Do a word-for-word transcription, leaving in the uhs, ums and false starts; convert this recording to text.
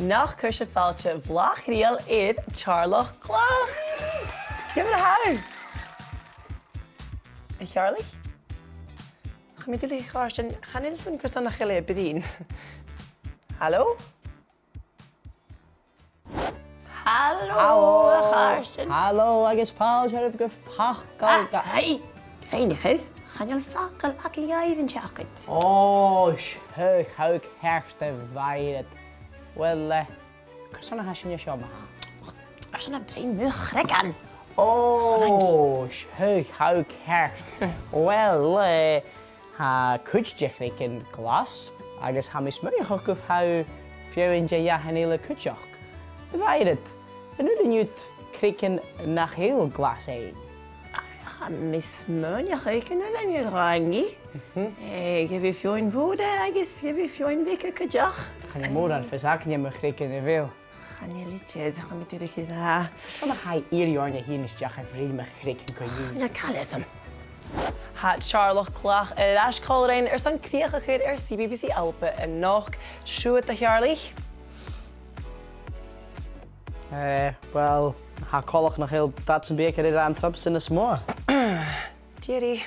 nach cuir sibh fàilte bhlàth chridheil air Teàrlach Clach. Ciamar a tha thu? A Theàrlaich? Chan eil mi duilich, a Chairstìona, chan eil fhios agam carson nach eil e a' bruidhinn. Halò? Halò, a Chairstìona. Halò, agus fàilte oirbh gu Facal Ga- Ah, hey, hey, nì chuibh. Chan eil Facal Gàidhlig an t-seachdain. Ò, seadh, tha thu ceart, a Mhairead. Uill, eh, carson a tha sinn an seo, ma-thà? Carson a bhruidhinn mu chreagan? Ò, seadh, tha thu ceart. Uill, eh, tha cuid de chreagan glas, agus tha mi a' smaoineachadh gum faigh thu feadhainn de dh'fheadhainn eile cuideachd. A Mhairead, an urrainn dhut creagan nach eil glas fhaighinn? Tha mi a' smaoineachadh gun urrainn, a Dhòmhnaill. Mhm. Eh, gheibh thu feadhainn mhòra agus gheibh thu feadhainn bheaga cuideachd. Chan eil mòran fios againne mu chreagan, a bheil? Chan eil idir, chan eil idir, a Dhòmhnaill. Carson a tha thu ag iarraidh oirnn a thighinn a-steach a bhruidhinn mu chreagan co-dhiù? Na càil leam. Tha Teàrlach Clach air ais còmhla rinn airson crìoch a chur air C B B C ALBA a-nochd. Siuthad, a Theàrlaich. Eh, uill, tha coltach nach eil dad sam bith aige ri ràdh an trup sin as motha. Dìreach.